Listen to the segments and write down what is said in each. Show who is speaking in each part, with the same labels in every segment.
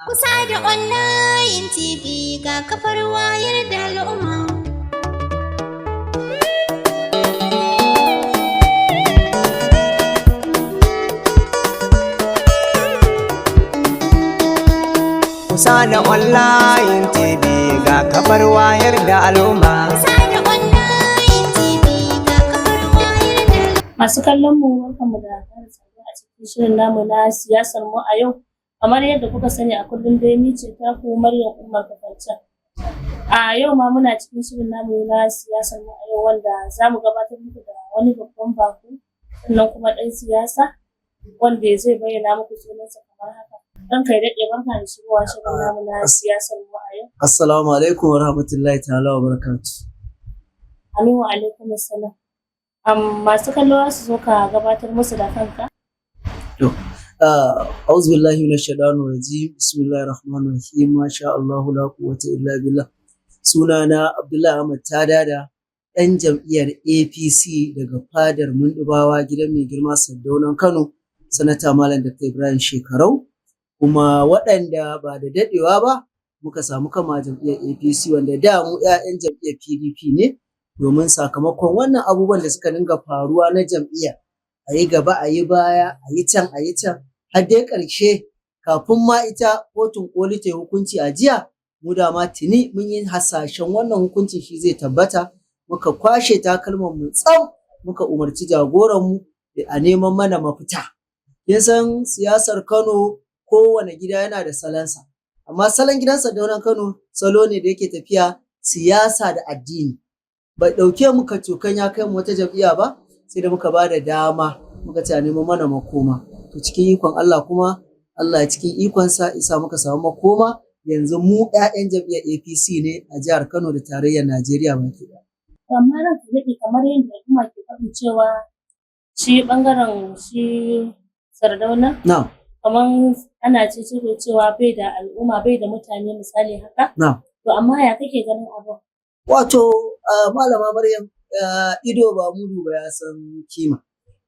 Speaker 1: Kusa da online TV ga kafar wayar da al'umma.
Speaker 2: Kusa da online TV ga kafar wayar da al'umma.
Speaker 1: Kusa da online TV ga kafar wayar da
Speaker 3: Masu kallon mu, barkanmu da ƙara saduwa a cikin shirin namu na siyasar mu a yau. Kamar yadda kuka sani, a kullum dai ni ce taku Maryam Umar Kafancan. A yau ma muna cikin shirin namu na siyasar mu a yau, wanda za mu gabatar muku da wani babban bako, sannan kuma ɗan siyasa, wanda zai bayyana muku sunansa kamar haka. Ranka ya daɗe, barka da shigowa shirin namu na siyasar mu a yau.
Speaker 4: Assalamu alaikum wa rahmatullahi ta'ala wa barakatu.
Speaker 3: Amin wa alaikum assalam. Masu kallo za su so ka gabatar musu da kanka.
Speaker 4: To, auzu billahi minash shaitanir rajim. Bismillahir rahmanir rahim. Masha Allahu la quwwata illa billah. Sunana Abdullahi Ahmad Tadada, ɗan jam'iyyar APC daga fadar Mundubawa, gidan mai girma Sardaunan Kano, Sanata Malam Dr. Ibrahim Shekarau. Kuma waɗanda ba da daɗewa ba muka samu kama jam'iyyar APC, wanda da mu 'ya'yan jam'iyyar PDP ne, domin sakamakon wannan abubuwan da suka dinga faruwa na jam'iyya, a yi gaba, a yi baya, a yi can, a yi can, har dai ƙarshe kafin ma ita kotun koli ta yi hukunci a jiya, mu da ma tuni mun yi hasashen wannan hukuncin shi zai tabbata. Muka kwashe takalman mu tsam, muka umarci jagoranmu da a neman mana mafita. Kin san siyasar Kano, kowane gida yana da salonsa, amma salon gidan Sardaunan Kano salo ne da yake tafiya siyasa da addini. Bai ɗauke mu kacokan ya kai mu wata jam'iyya ba, sai da muka ba da dama, muka ce a nemo mana makoma. To, cikin ikon Allah kuma, Allah cikin ikonsa isa muka samu makoma. Yanzu mu 'ya'yan jam'iyyar APC ne a jihar Kano da tarayyar Najeriya baki ɗaya.
Speaker 3: Amma ranka daɗe, kamar yadda al'umma ke faɗin cewa shi ɓangaren shi Sardauna
Speaker 4: Na'am.
Speaker 3: kamar ana ce cewa bai da al'umma, bai da mutane, misali haka.
Speaker 4: Na'am.
Speaker 3: To, amma ya kake ganin abin?
Speaker 4: Wato, Malama Maryam, ido ba mudu ba ya san kima.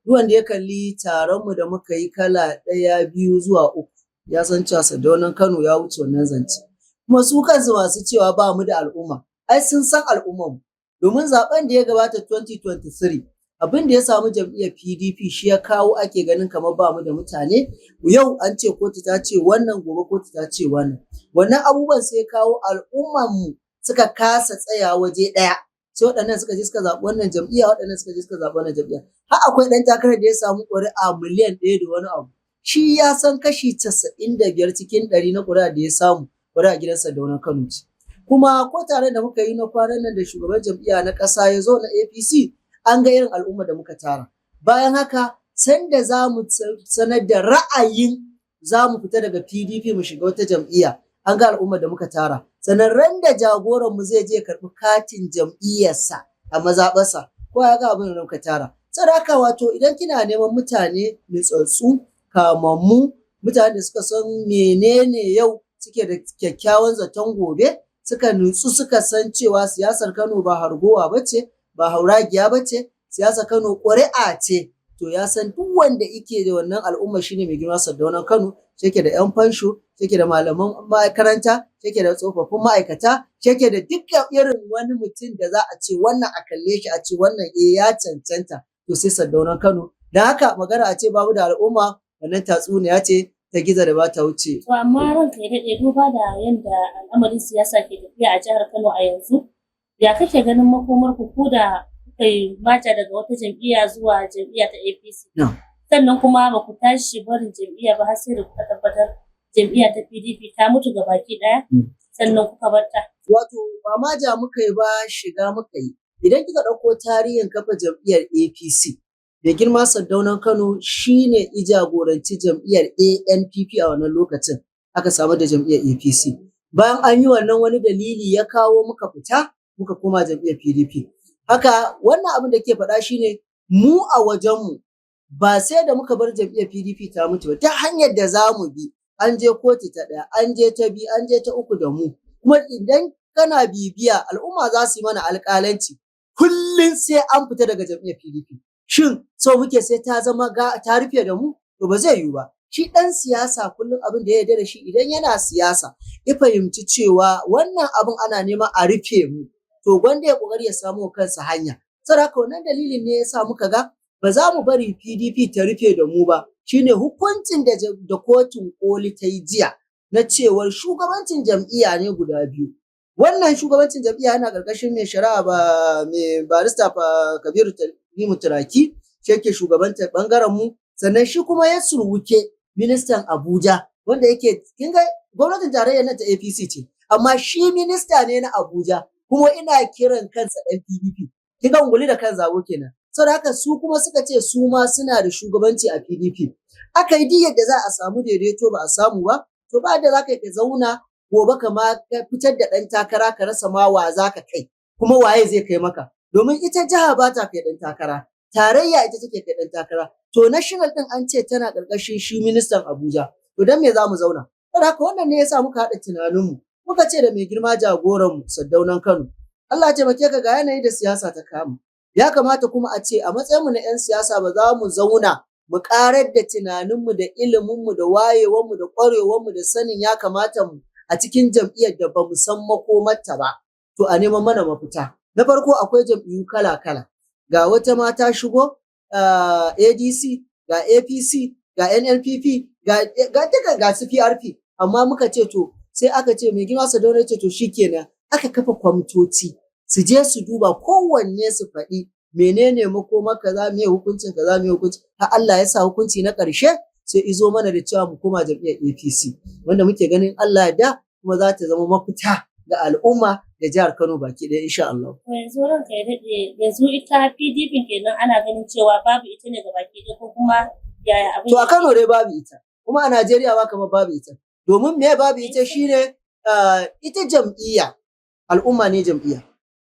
Speaker 4: Duk wanda ya kalli taron mu da muka yi kala ɗaya, biyu zuwa uku, ya san cewa Sardaunan Kano ya wuce wannan zance. Kuma su kansu masu cewa ba mu da al'umma, ai sun san al'ummar mu. Domin zaben da ya gabata 2023, abin da ya samu jam'iyyar PDP shi ya kawo ake ganin kamar ba mu da mutane. Yau an ce kotu ta ce wannan, gobe kotu ta ce wannan. Wannan abubuwan sai ya kawo al'ummar mu suka kasa tsaya waje ɗaya. Sai waɗannan suka je suka zaɓi wannan jam'iyya, waɗannan suka je suka zaɓi wannan jam'iyya. Har akwai ɗan takarar da ya samu ƙuri'a miliyan 1 da wani abu. Shi ya san kashi 95% na ƙuri'a da ya samu, ƙuri'a gidan Sardaunan Kano ce. Kuma ko taron da muka yi na kwanan nan da shugaban jam'iyya na ƙasa ya zo na APC, an ga irin al'umma da muka tara. Bayan haka, sanda za mu sanar da ra'ayin za mu fita daga PDP mu shiga wata jam'iyya, an ga al'umma da muka tara. Sannan ran da jagoranmu zai je karɓi katin jam'iyyarsa a mazaɓarsa, ko ya ga abin da muka tara. Saboda haka, wato idan kina neman mutane nutsatsu, kamammu, mutane da suka san menene yau, suke da kyakkyawan zaton gobe, suka nutsu, suka san cewa siyasar Kano ba hargowa ba ce, ba hauragiya ba ce, siyasar Kano ƙuri'a ce. To, ya san duk wanda yake da wannan al'umma shine mai girma Sardaunan Kano, shi yake da 'yan fansho, shi yake da malaman makaranta, shi yake da tsofaffin ma'aikata, shi yake da dukkan irin wani mutum da za a ce wannan a kalle shi a ce wannan eh ya cancanta, to sai Sardaunan Kano. Don haka magana a ce babu da al'umma, wannan tatsuniya ce ta gizo da ba ta wuce.
Speaker 3: To, amma ranka ya daɗe, duba da yadda al'amarin siyasa ke tafiya a jihar Kano a yanzu, ya kake ganin makomar ku, ku da kuka yi maja daga wata jam'iyya zuwa jam'iyya ta APC?
Speaker 4: Na'am.
Speaker 3: Sannan kuma ba ku tashi barin jam'iyya ba har sai da kuka tabbatar jam'iyya ta PDP ta mutu gabaki ɗaya, sannan kuka bar ta.
Speaker 4: Wato ba ma ja muka yi ba, shiga muka yi. Idan kika ɗauko tarihin kafa jam'iyyar APC, da girma Sardaunan Kano shine i jagoranci jam'iyyar ANPP a wannan lokacin, aka samar da jam'iyyar APC. Bayan an yi wannan, wani dalili ya kawo muka fita, muka koma jam'iyyar PDP. Haka wannan abin da ke faɗa shine mu a wajenmu ba sai da muka bar jam'iyyar PDP ta mutu ba, ta hanyar da za mu bi, an je kotu ta ɗaya, an je ta biyu, an je ta uku da mu. Kuma idan kana bibiya, al'umma za su yi mana alƙalanci. Kullum sai an fita daga jam'iyyar PDP. Shin so muke sai ta zama ta rufe da mu? To, ba zai yiwu ba. Shi ɗan siyasa kullum abin da ya yarda da shi idan yana siyasa, ya fahimci cewa wannan abin ana neman a rufe mu, to gwanda ya ƙoƙari ya samo kansa hanya. Saboda haka wannan dalilin ne ya sa muka ga ba za mu bari PDP ta rufe da mu ba. Shine hukuncin da kotun koli ta yi jiya na cewar shugabancin jam'iyya ne guda biyu. Wannan shugabancin jam'iyya yana ƙarƙashin mai shari'a ba mai barista fa Kabiru Tanimu Turaki, shi yake shugabantar ɓangaren mu, sannan shi kuma ya surwuke ministan Abuja wanda yake kin ga gwamnatin tarayyar nan ta APC ce, amma shi minista ne na Abuja kuma ina kiran kansa ɗan PDP. Kin ga ungulu da kan zabo kenan. Saboda haka su kuma suka ce su ma suna da shugabanci a PDP. Aka yi duk yadda za a samu daidaito ba a samu ba, to ba yadda za ka yi ka zauna gobe ka ma fitar da ɗan takara ka rasa ma wa za ka kai, kuma waye zai kai maka. Domin ita jiha ba ta kai ɗan takara, tarayya ita take kai ɗan takara. To national ɗin an ce tana ƙarƙashin shi ministan Abuja. To don me za mu zauna? Saboda haka wannan ne ya sa muka haɗa tunaninmu. Muka ce da mai girma jagoranmu Sardaunan Kano, Allah ya taimake ka ga yanayi da siyasa ta kama. Ya kamata kuma a ce a matsayinmu na 'yan siyasa ba za mu zauna mu ƙarar da tunaninmu da iliminmu da wayewanmu da ƙwarewanmu da sanin ya kamata mu a cikin jam'iyyar da ba mu san makomarta ba. To a neman mana mafita. Na farko akwai jam'iyyu kala-kala. Ga wata ma ta shigo ADC, ga APC, ga NNPP, ga duka ga su PRP. Amma muka ce to sai aka ce mai girma Sardauna ya ce to shikenan aka kafa kwamitoci su je su duba kowanne su faɗi menene makoma kaza, me hukuncin kaza, me hukuncin har Allah ya sa hukunci na ƙarshe sai izo mana da cewa mu koma jam'iyyar APC wanda muke ganin Allah ya da kuma za ta zama mafita ga al'umma da jihar Kano baki ɗaya insha Allah.
Speaker 3: To yanzu ranka ya daɗe, yanzu ita PDP kenan ana ganin cewa babu ita ne gabaki ɗaya ko kuma yaya abin
Speaker 4: To a Kano dai babu ita, kuma a Najeriya ma kamar babu ita. Domin me babu ita shine ita jam'iyya al'umma ne jam'iyya.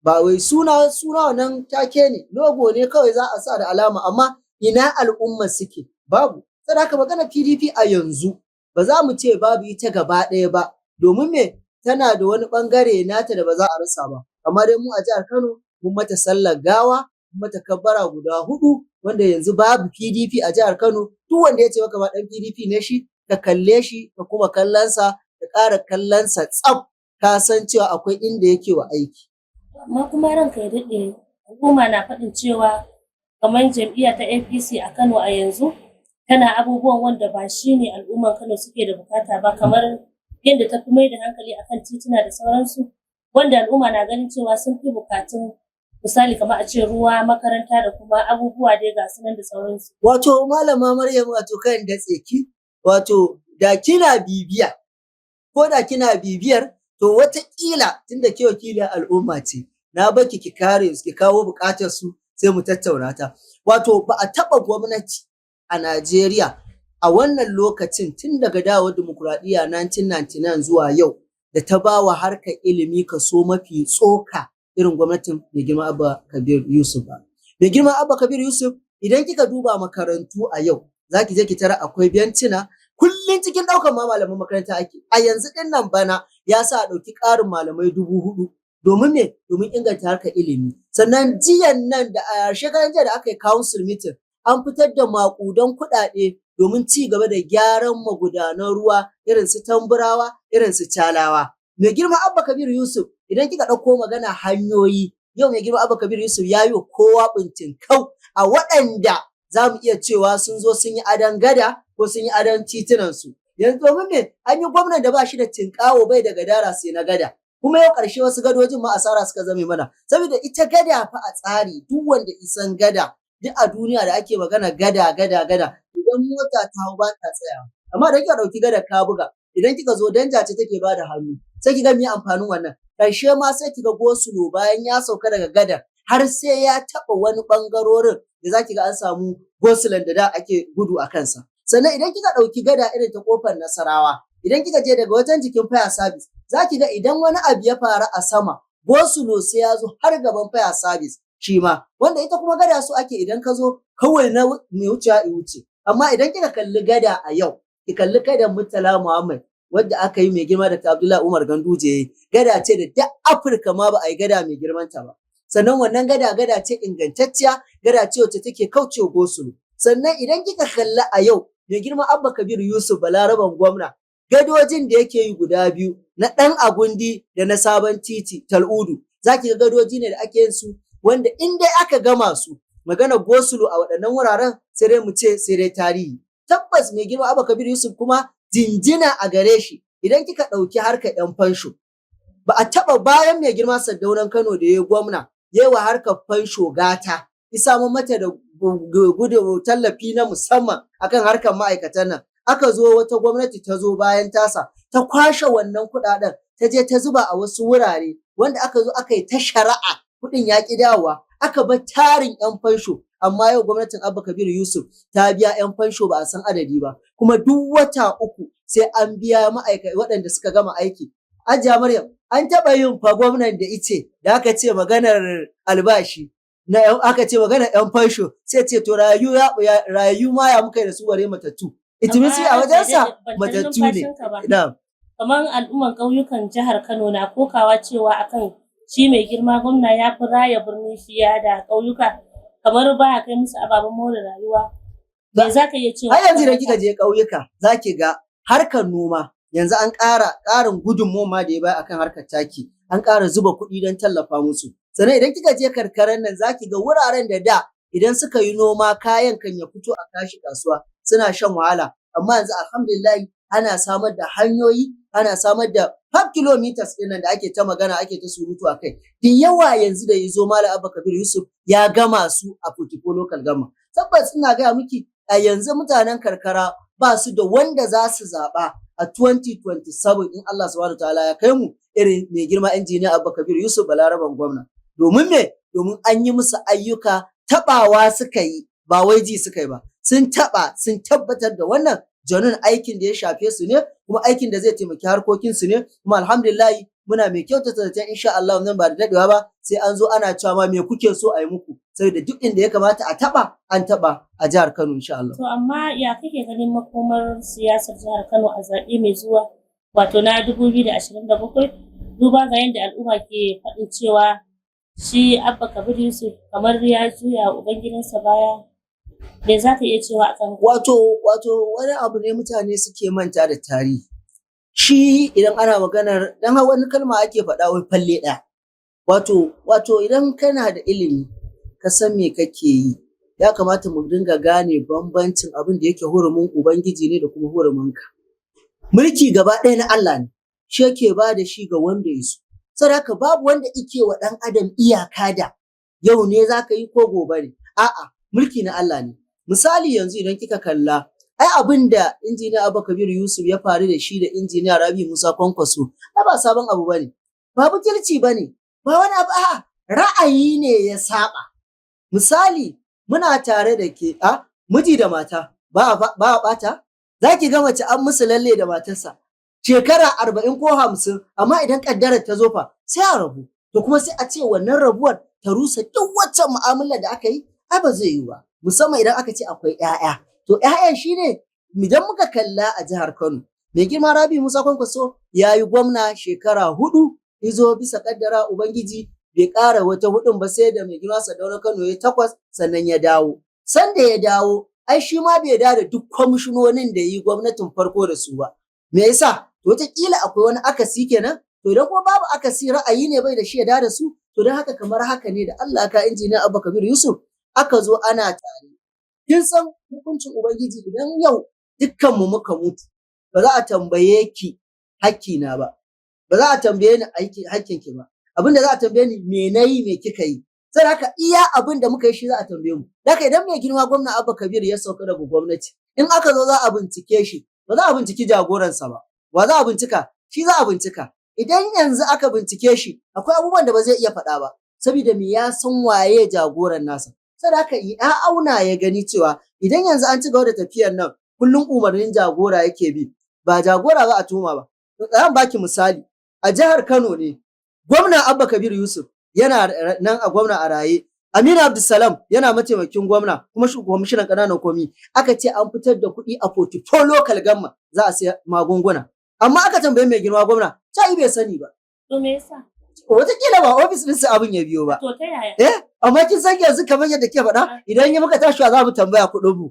Speaker 4: Ba wai suna suna wannan take ne, logo ne kawai za a sa da alama, amma ina al'umma suke babu. Saboda haka magana PDP a yanzu ba za mu ce babu ita gaba ɗaya ba, domin me tana da wani ɓangare nata da ba za a rasa ba. Amma dai mu a jihar Kano mun mata sallar gawa, mun mata kabbara guda huɗu, wanda yanzu babu PDP a jihar Kano. Duk wanda ya ce maka ma ɗan PDP ne shi, ka kalle shi ka kuma kallonsa, ka ƙara kallonsa tsaf, ka san cewa akwai inda yake wa aiki.
Speaker 3: Amma kuma ranka ya daɗe, al'umma na faɗin cewa kamar jam'iyya ta APC a Kano a yanzu tana abubuwan wanda ba shi ne al'umman Kano suke da bukata ba, kamar yadda ta fi mai da hankali akan tituna da sauransu, wanda al'umma na ganin cewa sun fi bukatun misali kamar a ce ruwa, makaranta da kuma abubuwa dai ga su nan da sauransu.
Speaker 4: Wato Malama Maryam, wato kan datse ki, wato da kina bibiya ko da kina bibiyar, to wataƙila tunda ke wakiliyar al'umma ce, na baki ki kare su, ki kawo buƙatar su sai mu tattauna ta. Wato ba a taɓa gwamnati a Najeriya a wannan lokacin tun daga dawowar dimokuraɗiyya 1999 zuwa yau da ta ba wa harkar ilimi kaso mafi tsoka irin gwamnatin mai girma Abba Kabir Yusuf ba. Mai girma Abba Kabir Yusuf, idan kika duba makarantu a yau, za ki je ki tara akwai bencina, kullum cikin ɗaukan ma malaman makaranta ake. A yanzu ɗin nan bana ya sa a ɗauki ƙarin malamai 4,000. Domin me? Domin inganta harkar ilimi. Sannan jiyan nan da a shekaran jiya da aka yi council meeting, an fitar da maƙudan kuɗaɗe domin ci gaba da gyaran magudanan ruwa irin su Tamburawa, irin su Calawa. Mai girma Abba Kabir Yusuf, idan kika ɗauko magana hanyoyi, yau mai girma Abba Kabir Yusuf ya yi wa kowa kau a waɗanda za mu iya cewa sun zo sun yi adon gada ko sun yi adon titunansu. Yanzu domin me an yi gwamnan da ba shi da tinƙaho bai da gadara sai na gada. Kuma yau ƙarshe wasu gadojin ma asara suka zame mana. Saboda ita gada fa a tsari, duk wanda isan gada duk a duniya da ake magana gada gada gada, idan mota ta hau ba ta tsayawa. Amma idan kika ɗauki gada ka buga, idan kika zo danja ce take bada hannu, sai kiga me amfanin wannan. Ƙarshe ma sai kiga go-slow bayan ya sauka daga gadar har sai ya taɓa wani ɓangarorin da za ki ga an samu go-slow da da ake gudu a kansa. Sannan idan kika ɗauki gada irin ta ƙofar Nasarawa, idan kika je daga wajen jikin fire service, za ki ga idan wani abu ya faru a sama, go-slow sai ya zo har gaban fire service shi ma. Wanda ita kuma gada so ake idan ka zo kawai na mai wucewa ya wuce. Amma idan kika kalli gada a yau, ki kalli gadar Murtala Muhammad wadda aka yi mai girma Dr. Abdullahi Umar Ganduje ya yi, gada ce da duk Afirka ma ba a yi gada mai girman ta ba. Sannan wannan gada gada ce ingantacciya, gada ce wacce take kaucewa go-slow. Sannan idan kika kalli a yau, Mai girma Abba Kabir Yusuf Balaraban gwamna, gadojin da yake yi guda biyu na ɗan agundi da na sabon titi Tal'udu, za ki ga gadoji ne da ake yin su wanda in dai aka gama su, magana gosulo a waɗannan wuraren sai dai mu ce sai dai tarihi. Tabbas mai girma Abba Kabir Yusuf kuma jinjina a gare shi. Idan kika ɗauki harkar 'yan fansho, ba a taɓa bayan mai girma Sardaunan Kano da ya gwamna ya yi wa harkar fansho gata, ya samar mata da gudu tallafi na musamman akan harkar ma'aikatan nan. Aka zo wata gwamnati ta zo bayan tasa ta kwashe wannan kuɗaɗen, ta je ta zuba a wasu wurare wanda aka zo aka yi ta shari'a, kuɗin ya ƙi dawowa, aka bar tarin 'yan fansho. Amma yau gwamnatin Abba Kabir Yusuf ta biya 'yan fansho ba a san adadi ba, kuma duk wata uku sai an biya ma'aikata waɗanda suka gama aiki. Hajiya Maryam, an taɓa yin fa gwamnan da ice da aka ce maganar albashi na aka ce maganar 'yan fansho, sai ce to rayu rayu ma ya muka yi da su bare matattu. Itimisi a wajensa matattu ne. Na'am.
Speaker 3: Kamar al'umman ƙauyukan jihar Kano na kokawa cewa akan shi mai girma gwamna ya fi raya birni fiye da ƙauyuka, kamar baya kai musu ababen more rayuwa. Me za ka iya cewa?
Speaker 4: Har yanzu da kika je ƙauyuka za ki ga harkar noma yanzu an ƙara ƙarin gudunmawa da ya bayar akan harkar taki, an ƙara zuba kuɗi don tallafa musu. Sannan idan kika je karkarar nan za ki ga wuraren da da idan suka yi noma kayan kan ya fito a kashi kasuwa suna shan wahala, amma yanzu alhamdulillah ana samar da hanyoyi, ana samar da 5 kilometers ɗin nan da ake ta magana ake ta surutu a kai da yawa. Yanzu da yazo Malam Abba Kabir Yusuf ya gama su a 44 local government. Tabbas ina gaya miki, a yanzu mutanen karkara ba su da wanda za su zaɓa a 2027 in Allah subhanahu ta'ala ya kai mu irin mai girma injiniya Abba Kabir Yusuf Balaraban gwamna. Domin me? Domin an yi musu ayyuka, taɓawa suka yi, ba wai ji suka yi ba. Sun taɓa, sun tabbatar da wannan janun aikin da ya shafe su ne, kuma aikin da zai taimaki harkokin su ne. Kuma alhamdulillah muna mai kyautata zaton insha Allah nan ba da dadewa ba sai an zo ana cewa ma me kuke so a yi muku, saboda duk inda ya kamata a taba an taba a jihar Kano insha Allah.
Speaker 3: To amma ya kake ganin makomar siyasar jihar Kano a zaɓe mai zuwa, wato na 2027, duba ga yadda al'umma ke faɗin cewa shi Abba Kabir Yusuf kamar ya juya wa ubangidansa baya? Me za ka iya cewa akan
Speaker 4: Wato wani abu ne mutane suke manta da tarihi. Shi idan ana maganar dan wani kalma ake faɗa wai falle ɗaya. Wato idan kana da ilimi ka san me kake yi, ya kamata mu dinga gane bambancin abin da yake hurumin Ubangiji ne da kuma huruminka. Mulki gaba ɗaya na Allah ne, shi yake ba da shi ga wanda ya so. Saboda haka babu wanda ike wa ɗan adam iyaka da yau ne za ka yi ko gobe ne. A'a, mulki na Allah ne. Misali yanzu idan kika kalla, ai abin da injiniya Abba Kabir Yusuf ya faru da shi da injiniya Rabi Musa Kwankwaso, ai ba sabon abu bane. Ba butulci bane, ba wani abu, a'a, ra'ayi ne ya saba. Misali muna tare da ke a miji da mata ba a bata, za ki ga mace an musu lalle da matarsa shekara 40 ko 50, amma idan kaddarar ta zo fa sai a rabu. To kuma sai a ce wannan rabuwar ta rusa duk waccan mu'amalar da aka yi, ai ba zai yiwu ba. Musamman idan aka ce akwai 'ya'ya. To 'ya'yan shine idan muka kalla a jihar Kano, mai girma Rabi Musa Kwankwaso ya yi gwamna shekara 4, izo bisa kaddara Ubangiji bai ƙara wata 4 ba sai da mai girma Sardauna Kano ya 8 sannan ya dawo. Sanda ya dawo, ai shi ma bai dawo da duk kwamishinonin da yi gwamnatin farko da su ba. Me yasa? To wataƙila akwai wani akasi kenan. To idan kuma babu akasi, ra'ayi ne bai da shi ya dawo da su. To don haka kamar haka ne da Allah ka injiniya Abba Kabir Yusuf aka zo ana tare. Kin san hukuncin Ubangiji, idan yau dukkanmu muka mutu, ba za a tambaye ki hakkina ba, ba za a tambaye ni hakkinki ba. Abin da za a tambaye ni, me na yi, me kika yi. Sai haka iya abin da muka yi shi za a tambaye mu. Haka idan mai girma gwamna Abba Kabir ya sauka daga gwamnati, in aka zo za a bincike shi, ba za a binciki jagoransa ba. Wa za a bincika? Shi za a bincika. Idan yanzu aka bincike shi, akwai abubuwan da ba zai iya faɗa ba, saboda me? Ya san waye jagoran nasa. Saboda haka ya auna ya gani cewa idan yanzu an ci gaba da tafiyar nan, kullum umarnin jagora yake bi, ba jagora ba a tuma ba. Zan baki misali, a jihar Kano ne, gwamna Abba Kabir Yusuf yana nan a gwamna a raye, Aminu Abdulsalam yana mataimakin gwamna kuma kwamishinan ƙananan komi, aka ce an fitar da kuɗi a 44 local government za a siya magunguna. Amma aka tambaye mai girma gwamna, ta bai sani ba.
Speaker 3: To me yasa?
Speaker 4: Wataƙila ba ofis ɗinsa abin ya biyo ba.
Speaker 3: To ta yaya?
Speaker 4: Eh, amma kin san yanzu kamar yadda ke faɗa, idan ya muka tashi za mu tambaya kuɗin mu.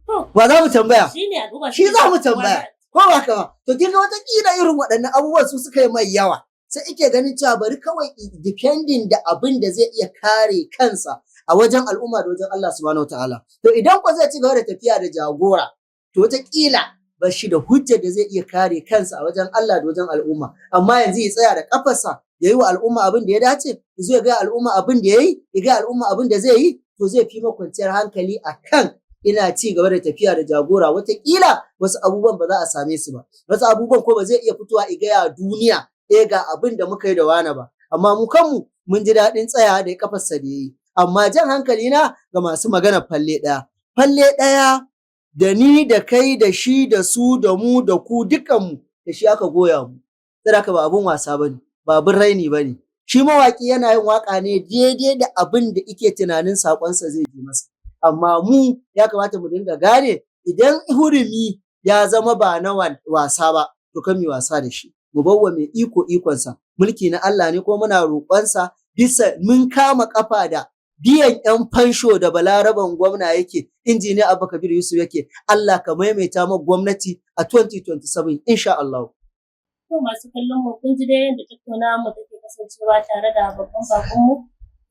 Speaker 3: To.
Speaker 4: Wa za mu tambaya?
Speaker 3: Shi ne al'umma.
Speaker 4: Shi za mu tambaya. Ko ba ka ba? To kin ga wata kila irin waɗannan abubuwan su suka yi mai yawa. Sai ike ganin cewa bari kawai depending da abin da zai iya kare kansa a wajen al'umma da wajen Allah subhanahu wataala. To idan ko zai ci gaba da tafiya da jagora, to wataƙila ba shi da hujjar da zai iya kare kansa a wajen Allah da wajen al'umma. Amma yanzu ya tsaya da kafarsa ya yi wa al'umma abin da ya dace, ya zo ya ga al'umma abin da ya yi, ya ga al'umma abin da zai yi, to zai fi kwanciyar hankali a kan ina ci gaba da tafiya da jagora. Wataƙila wasu abubuwan ba za a same su ba, wasu abubuwan ko ba zai iya fitowa i gaya duniya eh ga abin da muka yi da wane ba. Amma mu kanmu mun ji daɗin tsayawa da kafarsa da ya yi. Amma jan hankali na ga masu magana falle ɗaya. Falle ɗaya da ni da kai da shi da su da mu da ku dukanmu da shi aka goya mu. Saboda haka ba abun wasa bane, ba abun raini bane. Shi mawaƙi yana yin waƙa ne daidai da abin da ike tunanin saƙonsa zai je masa. Amma mu ya kamata mu dinga gane idan hurumi ya zama ba na wasa ba, to kan mu wasa da shi. Mu bawa mai iko ikonsa. Mulki na Allah ne, kuma muna roƙonsa bisa mun kama ƙafa da biyan 'yan fansho da Balaraban gwamna yake, Injiniya Abba Kabir Yusuf yake, Allah ka maimaita ma gwamnati a 2027 insha Allah.
Speaker 3: To masu kallon mu, kun ji dai yadda tattaunawar mu take kasancewa tare da babban bakon mu.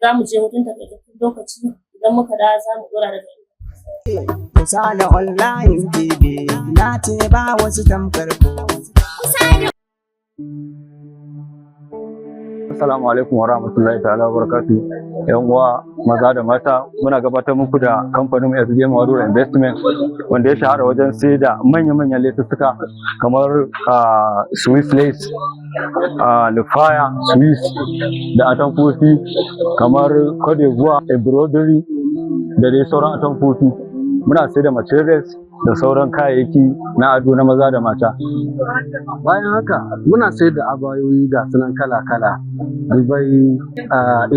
Speaker 3: Za mu je hutun takaitaccen lokaci, idan muka dawo za mu dora daga inda.
Speaker 2: Kusa da online TV na ce ba wasu tamkar ku.
Speaker 5: Assalamu alaikum wa rahmatullahi ta'ala wa barakatuh. Yan uwa maza da mata, muna gabatar muku da kamfanin SDM Warura Investment, wanda ya shahara wajen sai da manya-manyan lesussuka kamar Swiss lace, Lufaya, Swiss da atamfofi kamar Cote d'Ivoire, embroidery da dai sauran atamfofi. Muna sai da materials da sauran kayayyaki na ado na maza da mata.
Speaker 6: Bayan haka muna sayar da abayoyi, ga sunan kala-kala, Dubai,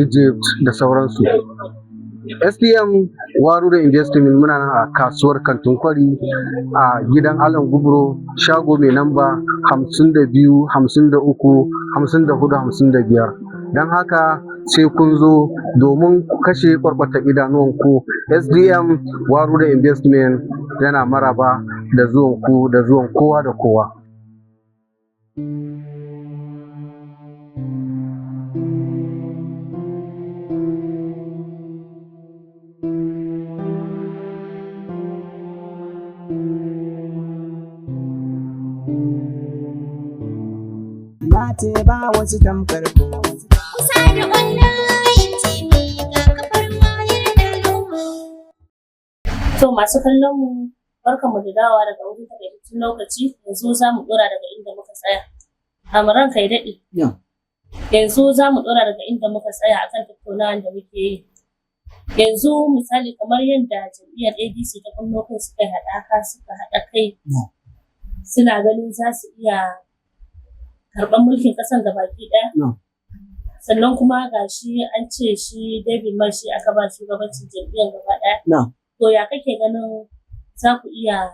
Speaker 6: Egypt da sauransu. SPM Warure Investment muna nan a kasuwar Kantin Kwari, a gidan Alan Gubro, shago mai namba 52, 53, 54, 55. Don haka sai kun zo domin ku kashe kwarkwata idanuwanku. SDM Warure Investment yana maraba da zuwan ku da zuwan kowa da kowa.
Speaker 2: Na ce ba wasu tamkar ku.
Speaker 1: Kusa da online TV ga kafar wayar da al'umma.
Speaker 3: To masu kallon mu, barkanmu da dawowa daga wurin takaitaccen lokaci. Yanzu za mu dora daga inda muka tsaya. Amuran kai daɗe.
Speaker 4: Ya.
Speaker 3: Yanzu za mu dora daga inda muka tsaya akan tattaunawar da muke yi. Yanzu misali kamar yadda jam'iyyar ADC ta kunno kai, suka yi haɗaka, suka haɗa kai,
Speaker 4: Ya.
Speaker 3: suna ganin za su iya karɓar mulkin ƙasan gabaki ɗaya.
Speaker 4: Ya.
Speaker 3: Sannan kuma ga shi an ce shi David Mark shi aka ba shugabancin jam'iyyar gaba ɗaya.
Speaker 4: Ya.
Speaker 3: To ya kake ganin za ku iya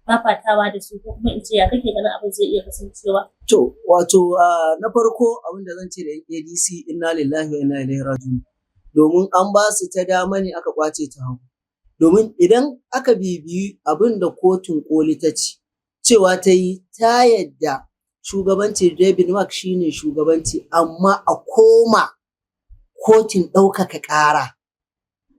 Speaker 3: fafatawa da su, ko kuma in ce ya kake ganin abin zai iya kasancewa?
Speaker 4: To, wato na farko abin da zan ce da ADC, inna lillahi wa inna ilaihi raji'un. Domin an ba su ta dama ne aka kwace ta hagu. Domin idan aka bibiyi abin da kotun koli ta ce, cewa ta yi ta yadda shugabanci David Mark shine shugabanci, amma a koma kotun ɗaukaka ƙara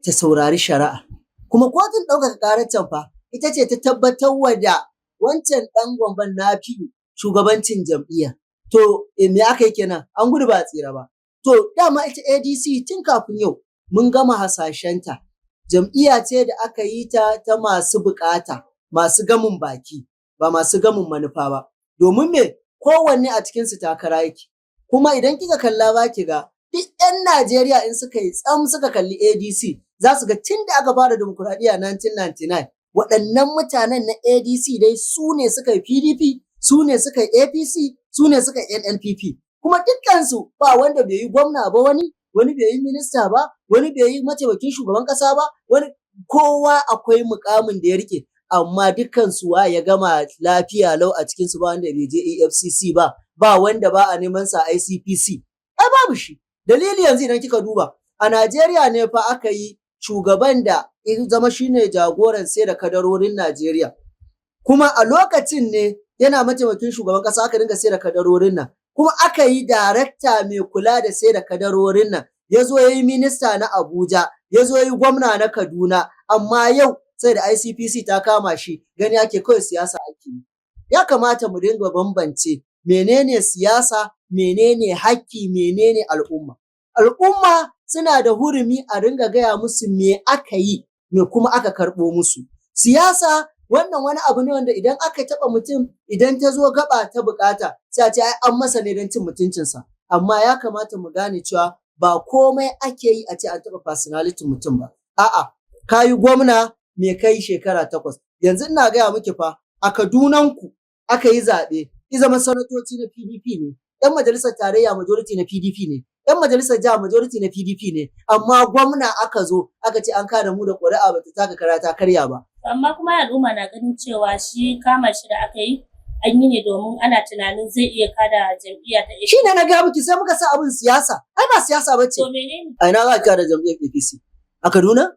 Speaker 4: ta saurari shari'a. Kuma kotun ɗaukaka ƙarar can fa ita ce ta tabbatar wa da wancan ɗan gwamban na fiye shugabancin jam'iyya. To me aka yi kenan? An gudu ba a tsira ba. To dama ita ADC tun kafin yau mun gama hasashenta. Jam'iyya ce da aka yi ta ta masu bukata, masu gamin baki, ba masu gamin manufa ba. Domin me? Kowanne a cikinsu takara yake. Kuma idan kika kalla ba ki ga duk 'yan Najeriya in suka yi tsam suka kalli ADC za su ga tun da aka fara dimokuraɗiyya 1999, waɗannan mutanen na ADC dai su ne suka yi PDP, su ne suka yi APC, su ne suka yi NNPP. Kuma dukkansu ba wanda bai yi gwamna ba, wani bai yi minista ba, wani bai yi mataimakin shugaban ƙasa ba, wani kowa akwai mukamin da ya rike. Amma dukkansu wa ya gama lafiya lau a cikinsu? Ba wanda bai je EFCC ba, ba wanda ba a neman sa ICPC. Ai babu shi. Dalili yanzu idan kika duba, a Najeriya ne fa aka yi Shugaban da ya zama shine jagoran sai da kadarorin Najeriya. Kuma a lokacin ne yana mataimakin shugaban kasa aka dinga sai da kadarorin nan. Kuma aka yi darakta mai kula da sai da kadarorin nan. Ya zo ya yi minista na Abuja, ya zo ya yi gwamna na Kaduna, amma yau sai da ICPC ta kama shi, gani ake kawai siyasa ake yi. Ya kamata mu dinga bambance menene siyasa, menene hakki, menene al'umma. Al'umma suna da hurumi a ringa gaya musu me aka yi, me kuma aka karɓo musu. Siyasa wannan wani abu ne wanda idan aka taɓa mutum, idan ta zo gaba ta bukata, sai a ce ai an masa ne don cin mutuncinsa. Amma ya kamata mu gane cewa ba komai ake yi a ce an taɓa personality mutum ba. A'a, ka yi gwamna, me kai shekara 8. Yanzu ina gaya miki fa, a Kadunanku aka yi zaɓe, i zama sanatoci na PDP ne, 'yan majalisar tarayya majority na PDP ne, 'yan majalisar jiha majority na PDP ne, amma gwamna aka zo aka ce an kada mu da ƙuri'a bata taka kara ta karya ba.
Speaker 3: Amma kuma al'umma na ganin cewa shi kama shi da aka yi, an yi ne domin ana tunanin zai iya kada jam'iyya ta APC.
Speaker 4: Shi ne na gaya miki, sai muka sa abin siyasa. Ai ba siyasa ba ce.
Speaker 3: To menene?
Speaker 4: A ina za ka kada jam'iyyar APC? A Kaduna?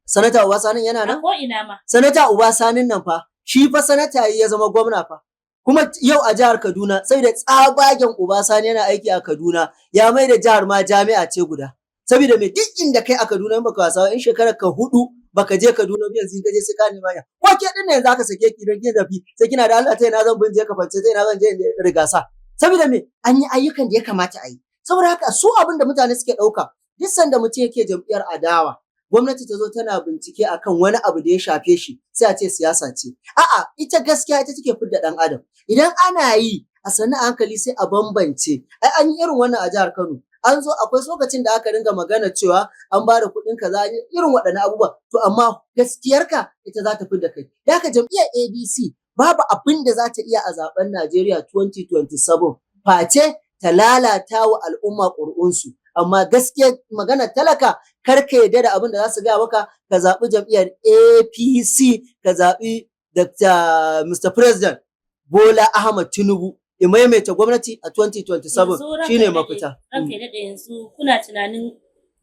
Speaker 4: Sanata Uba Sanin yana
Speaker 3: A
Speaker 4: nan?
Speaker 3: ko ina ma.
Speaker 4: Sanata Uba Sanin nan fa, shi fa sanata ya zama gwamna fa. Kuma yau a jihar Kaduna, sai da tsabagen Uba Sani yana aiki a Kaduna, ya mai da jihar ma jami'a ce guda. Saboda me? Duk inda kai a Kaduna, in baka wasa ba, in shekarar ka 4 baka je Kaduna ba, yanzu in ka je sai ka nema ya. Ko ke din nan yanzu aka sake ki don kin tafi, sai kina da Allah, ta ina zan bin je Kafance, ta ina zan je in Rigasa? Saboda me? An yi ayyukan da ya kamata a yi. Saboda haka su abin da mutane suke ɗauka, duk sanda mutum yake jam'iyyar adawa, gwamnati ta zo tana bincike akan wani abu da ya shafe shi, sai a ce siyasa ce. A'a, ita gaskiya ita take fidda ɗan adam. Idan ana yi a sannu a hankali, sai a bambance. Ai an yi irin wannan a jihar Kano. An zo akwai lokacin da aka ringa magana cewa an ba da kuɗin kaza, an yi irin waɗannan abubuwa. To amma gaskiyarka ita za ta fidda kai. Da haka jam'iyyar ADC babu abin da za ta iya a zaben Najeriya 2027 face ta lalata wa al'umma ƙuri'unsu. Amma gaskiyar magana, talaka, kar ka yarda da abin da za su gaya maka, ka zaɓi jam'iyyar APC, ka zaɓi Dr. Mr. President Bola Ahmad Tinubu ya maimaita gwamnati a 2027.
Speaker 3: Yanzu ranka
Speaker 4: Shine
Speaker 3: ya daɗe,
Speaker 4: mafita.
Speaker 3: Ranka ya daɗe, yanzu kuna tunanin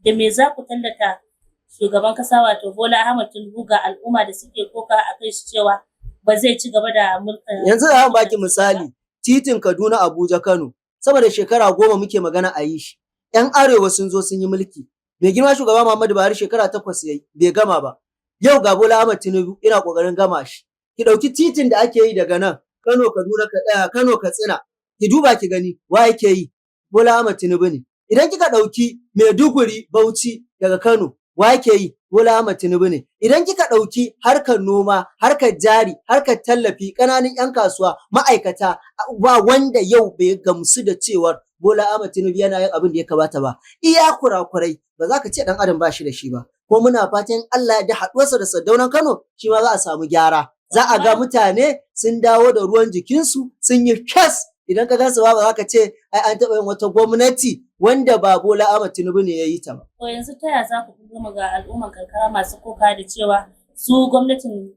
Speaker 3: da me za ku tallata shugaban kasa, wato Bola Ahmad Tinubu, ga al'umma da suke koka a kai shi cewa ba zai ci gaba da mulkin?
Speaker 4: Yanzu za mu baki misali, titin Kaduna Abuja Kano, sama da shekara 10 muke magana a yi shi. 'Yan arewa sun zo sun yi mulki. Mai girma shugaba Muhammadu Buhari shekara 8 yayi bai gama ba. Yau ga Bola Ahmad Tinubu ina kokarin gama shi. Ki ɗauki titin da ake yi daga nan Kano Kaduna Kano Katsina, ki duba ki gani wa yake yi? Bola Ahmad Tinubu ne. Idan kika ɗauki Maiduguri Bauchi daga Kano, wa yake yi? Bola Ahmad Tinubu ne. Idan kika ɗauki harkar noma, harkar jari, harkar tallafi, ƙananan 'yan kasuwa, ma'aikata, ba wanda yau bai gamsu da cewar Bola Ahmad Tinubu yana yin abin da ya kamata ba. Iya kurakurai ba za ka ce ɗan adam ba shi da shi ba. Ko muna fatan Allah ya da haɗuwarsa da Sardaunan Kano, shi ma za a samu gyara. Za a ga mutane sun dawo da ruwan jikinsu, sun yi fes. Idan ka gansu ba za ka ce ai an taɓa yin wata gwamnati wanda ba Bola Ahmad Tinubu ne ya yi ta ba.
Speaker 3: To yanzu ta ya za ku bullo ga al'umman karkara masu koka da cewa su gwamnatin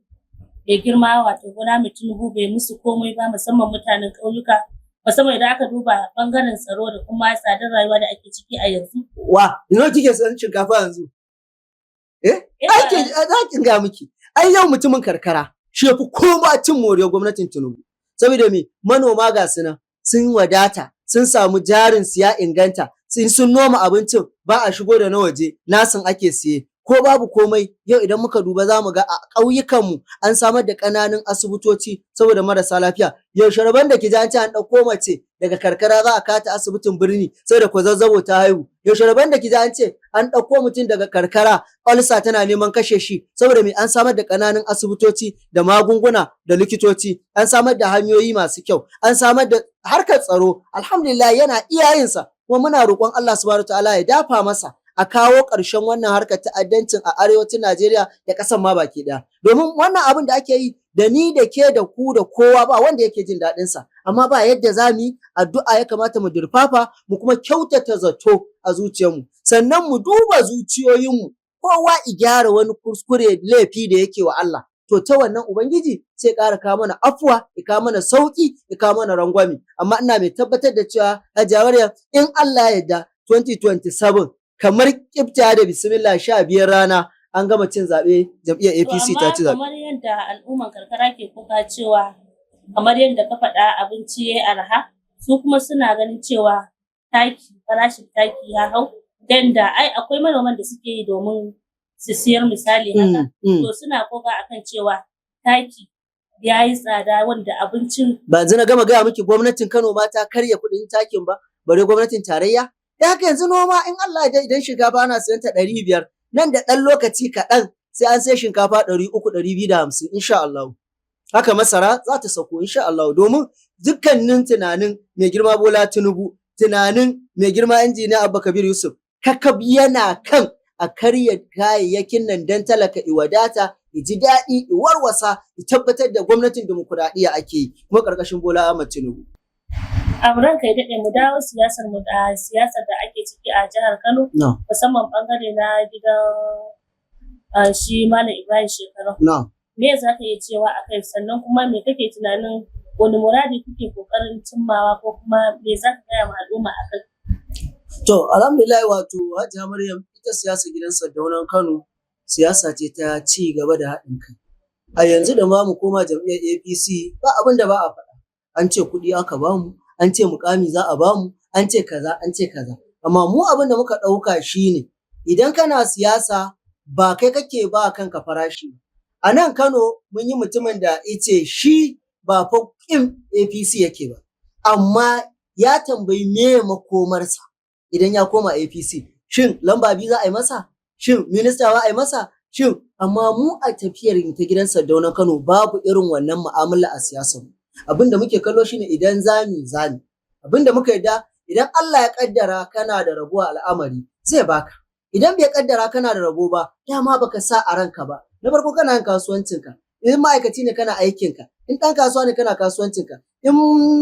Speaker 3: mai girma, wato Bola Ahmed Tinubu, bai musu komai ba, musamman mutanen ƙauyuka, musamman idan aka duba bangaren tsaro da kuma tsadar rayuwa da ake ciki a yanzu?
Speaker 4: Wa, ina kike san shinkafa yanzu? Eh? Ai ke za ki ga miki. Ai yau mutumin karkara shi yafi koma cin moriyar gwamnatin Tinubu. Saboda me? Manoma ga su nan sun wadata, sun samu jarin su ya inganta, sun noma abincin ba a shigo da na waje, nasin ake siye. Ko babu komai, yau idan muka duba za mu ga a ƙauyukanmu an samar da ƙananan asibitoci saboda marasa lafiya. Yaushe rabon da ki ji an ce an ɗauko mace daga karkara za a kata asibitin birni saboda kwazazzabo ta haihu? Yaushe rabon da ki ji an ce an ɗauko mutum daga karkara, ulcer tana neman kashe shi? Saboda me? An samar da ƙananan asibitoci da magunguna da likitoci, an samar da hanyoyi masu kyau, an samar da harkar tsaro. Alhamdulillah, yana iyayensa, kuma muna roƙon Allah subhanahu ta'ala ya dafa masa a kawo ƙarshen wannan harkar ta'addancin a arewacin Najeriya da ƙasar ma baki ɗaya. Domin wannan abin da ake yi, da ni da ke da ku da kowa, ba wanda yake jin daɗin sa. Amma ba yadda za mu yi, addu'a ya kamata mu durfafa, mu kuma kyautata zato a zuciyarmu. Sannan mu duba zuciyoyinmu, kowa i gyara wani kuskure, laifi da yake wa Allah. To ta wannan Ubangiji sai ƙara kawo mana afuwa, ya kawo mana sauƙi, ya kawo mana rangwame. Amma ina mai tabbatar da cewa, Hajiya Maryam, in Allah ya yarda, 2027 kamar kifta da bismillah, 15 rana an gama cin zaɓe, jam'iyyar
Speaker 3: To
Speaker 4: APC ta
Speaker 3: amma
Speaker 4: ci zaɓe.
Speaker 3: kamar yadda al'umman karkara ke kuka cewa, kamar yadda ka faɗa, abinci ya yi arha, su kuma suna ganin cewa taki, farashin taki ya hau, dan da ai akwai manoman da suke yi domin su siyar, misali haka. To suna koka akan cewa taki ya yi tsada, wanda abincin
Speaker 4: Ba yanzu na gama gaya miki gwamnatin Kano ma ta karya kuɗin takin ba, bare gwamnatin tarayya. Da haka yanzu noma in Allah ya idan shinkafa ana sayan ta 500, nan da ɗan lokaci kaɗan sai an sai shinkafa 300, 250 insha Allah. Haka masara za ta sauko insha Allah, domin dukkanin tunanin mai girma Bola Tinubu, tunanin mai girma injiniya Abba Kabir Yusuf, kakab yana kan a karya kayayyakin nan don talaka i wadata, i ji daɗi, i warwasa, i tabbatar da gwamnatin dimokuraɗiyya ake yi kuma ƙarƙashin Bola Ahmad Tinubu.
Speaker 3: Abu ranka ya daɗe, mu dawo siyasar mu da siyasar da ake ciki a jihar Kano,
Speaker 4: No,
Speaker 3: musamman bangare na gidan shi Malam Ibrahim Shekarau.
Speaker 4: no.
Speaker 3: Me za ka iya cewa a kai? Sannan kuma me kake tunanin, wani muradi kuke kokarin cimmawa, ko kuma me za ka gaya ma al'umma a kai?
Speaker 4: To, alhamdulillah, wato Hajiya Maryam, ita siyasa gidan Sardaunan Kano siyasa ce ta ci gaba da haɗin kai. A yanzu da ma mu koma jam'iyyar APC, ba abin da ba a faɗa. An ce kuɗi aka bamu, an ce mukami za a bamu, an ce kaza, an ce kaza. Amma mu abin da muka ɗauka shine idan kana siyasa ba kai kake ba kanka farashi ba. A nan Kano mun yi mutumin da ice shi ba fa ƙin APC yake ba, amma ya tambayi me makomarsa idan ya koma APC. Shin lamba biyu za a yi masa? Shin minista za a yi masa? Shin amma mu a tafiyar ta gidan Sardaunan Kano babu irin wannan mu'amala a siyasar mu. Abin da muke kallo shine idan zami zami. Abin da muka yarda, idan Allah ya kaddara kana da rabo a al'amari zai baka. Idan bai kaddara kana da rabo ba, dama baka sa a ranka ba. Na farko kana yin kasuwancinka, in ma'aikaci ne kana aikinka, in ɗan kasuwa ne kana kasuwancinka, in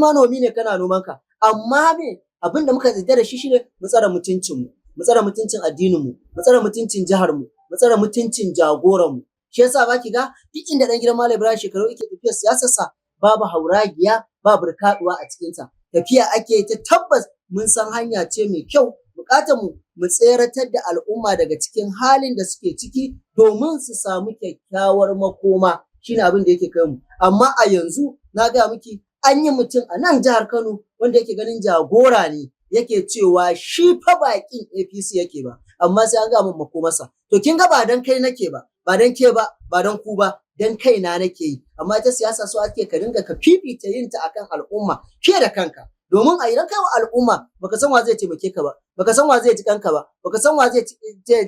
Speaker 4: manomi ne kana nomanka. Amma me abin da muka yarda da shi shine mu tsare mutuncinmu, mu tsare mutuncin addininmu, mu tsare mutuncin jiharmu, mu tsare mutuncin jagoranmu. Shi yasa baki ga duk inda ɗan gidan Malam Ibrahim Shekarau yake tafiyar siyasarsa babu hauragiya, babu rikaɗuwa a cikinta. Tafiya ake ta tabbas mun san hanya ce mai kyau. Bukatar mu mu tseratar da al'umma daga cikin halin da suke ciki domin su samu kyakkyawar makoma, shine abin da yake kai mu. Amma a yanzu na gaya miki an yi mutum a nan jihar Kano wanda yake ganin jagora ne, yake cewa shi fa bakin APC yake ba, amma sai an ga mun makomarsa. To kin ga ba dan kai nake ba, ba dan ke ba, ba dan ku ba, dan kaina nake yi. Amma ita siyasa so ake ka dinga ka fifita yin ta akan al'umma fiye da kanka, domin a idan kai wa al'umma baka san wa zai taimake ka ba, baka san wa zai ji kanka ba, baka san wa zai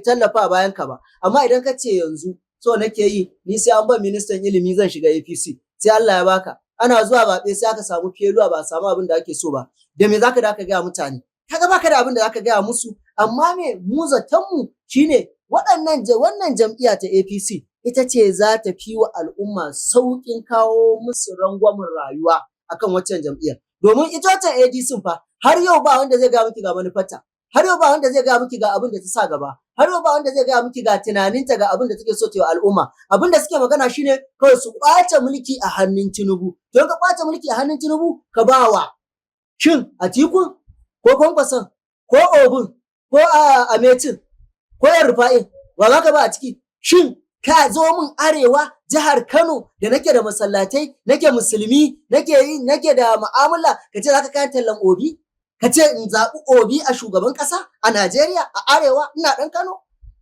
Speaker 4: tallafa bayan ka ba. Amma idan ka ce yanzu so nake yi ni sai an ban ministan ilimi zan shiga APC, sai Allah ya baka, ana zuwa zaɓe sai aka samu feluwa, ba a samu abin da ake so ba, da me zaka da ka gaya mutane? Kaga baka da abin da zaka gaya musu. Amma me mu zaton mu shine waɗannan wannan jam'iyya ta APC ita ce za ta fi wa al'umma sauƙin kawo musu rangwamen rayuwa akan waccan jam'iyyar, domin ita waccan ADC fa har yau ba wanda zai ga miki ga manufarta, har yau ba wanda zai ga miki ga abin da ta sa gaba, har yau ba wanda zai ga miki ga tunaninta, ga abin da take so ta yi wa al'umma. Abin da suke magana shine kawai su kwace mulki a hannun Tinubu. Don ka kwace mulki a hannun Tinubu ka ba wa shin Atiku ko Kwankwason ko Obin ko Amaechin ko El-Rufa'in, wa za ka ba a ciki? Shin ka zo min arewa, jihar Kano da nake da masallatai, nake musulmi, nake yi, nake da mu'amala, ka ce za ka kayan tallan Obi, ka ce in zaɓi Obi a shugaban ƙasa a Najeriya, a arewa? Ina ɗan Kano,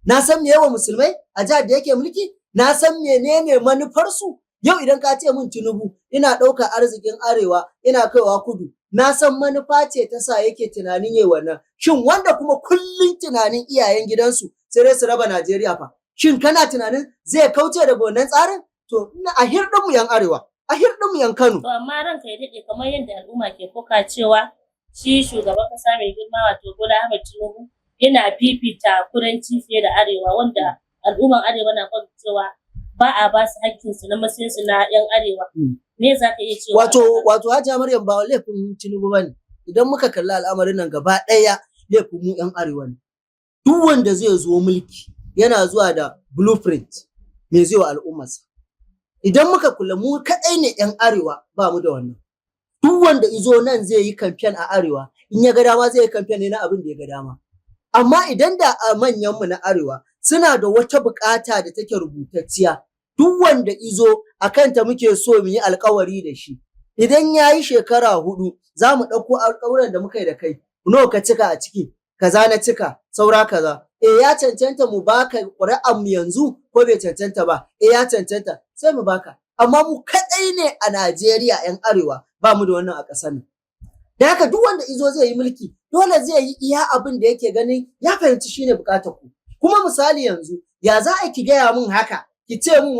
Speaker 4: na san me yawa musulmai a jihar da yake mulki, na san menene manufarsu. Yau idan ka ce min Tinubu ina ɗaukar arzikin arewa ina kaiwa kudu, na san manufa ce ta sa yake tunanin yayi wannan. Shin wanda kuma kullum tunanin iyayen gidansu sai dai su raba Najeriya fa, shin kana tunanin zai kauce daga wannan tsarin? To ina a hirɗinmu yan arewa, a hirɗinmu yan Kano.
Speaker 3: To amma ranka ya daɗe, kamar yadda al'umma ke koka cewa shi shugaban kasa mai girma, wato Bola Ahmed Tinubu, yana fifita kudanci fiye da arewa, wanda al'umman arewa na kwan cewa ba a ba su hakkinsu na matsayinsu na 'yan arewa. Me za ka iya cewa?
Speaker 4: Wato Hajiya Maryam, ba laifin Tinubu bane. Idan muka kalli al'amarin nan gaba ɗaya, laifin mu yan arewa ne. Duk wanda zai zo mulki yana zuwa da blueprint, me zai wa al'ummarsa. Idan muka kula, mu kaɗai ne yan arewa ba mu da wannan. Duk wanda izo nan zai yi kamfen a arewa, in ya ga dama zai yi kamfen ne na abin da ya ga dama. Amma idan da a manyanmu na arewa Suna da wata bukata da take rubutacciya. Duk wanda izo a kanta muke so mu yi alkawari da shi. Idan ya yi shekara 4, za mu ɗauko alkawuran da muka yi da kai. Nawa ka cika a ciki? Kaza na cika, saura kaza. E, ya cancanta mu baka ƙuri'an mu yanzu ko bai cancanta ba? E, ya cancanta, sai mu baka. Amma mu kaɗai ne a Najeriya 'yan arewa ba mu da wannan a ƙasar nan. Da haka duk wanda izo zai yi mulki, dole zai yi iya abin da yake ganin ya fahimci shine buƙatar ku. Kuma misali yanzu, ya za a ki gaya min haka, ki ce min